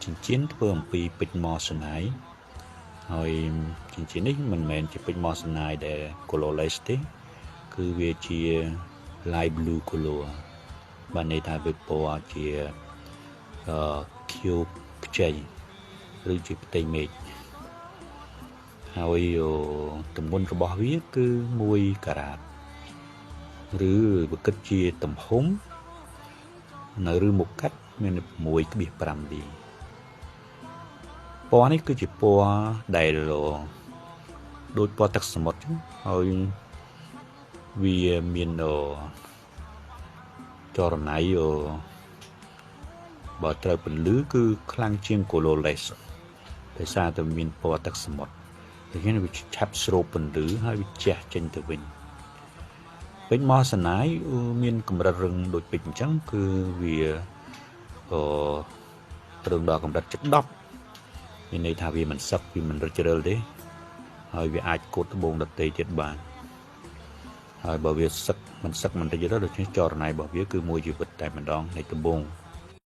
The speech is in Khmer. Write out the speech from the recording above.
ចិញ្ចៀនធ្វើអំពីពេជ្រ Moissanite ហើយចិញ្ចៀននេះមិនមែនជាពេជ្រ Moissanite ដែល colorless ទេ គឺវាជា light blue color បានន័យថាវាពណ៌ជាអឺខៀវខ្ចីឬជាផ្ទៃមេឃ ហើយទម្ងន់របស់វាគឺ1ការ៉ាត ឬបើគិតជាទំហំនៅឬមុខកាត់មាន6.5លី។ ពណ៌នេះគឺជាពណ៌ដែលដូចពណ៌ទឹកសមុទ្រ ហើយវាមានចរណៃបើត្រូវពន្លឺគឺខ្លាំងជាង colorless ដោយសារតែមានពណ៌ទឹកសមុទ្រ ដូច្នេះវាឆាប់ស្រូបពន្លឺហើយវាជះចេញទៅវិញ។ ពេជ្រ Moissanite មានកម្រិតរឹងដូចពេជ្រអញ្ចឹង គឺវាអឺរឹងដល់កម្រិតជិត10 មានន័យថាវាមិនសឹក វាមិនរិចរិលទេ ហើយវាអាចកូតត្បូងដតីទៀតបាន ហើយបើវាសឹកមិនសឹកមិនរិចរិល ដូច្នេះចរណៃរបស់វាគឺមួយជីវិតតែម្ដងនៃត្បូង។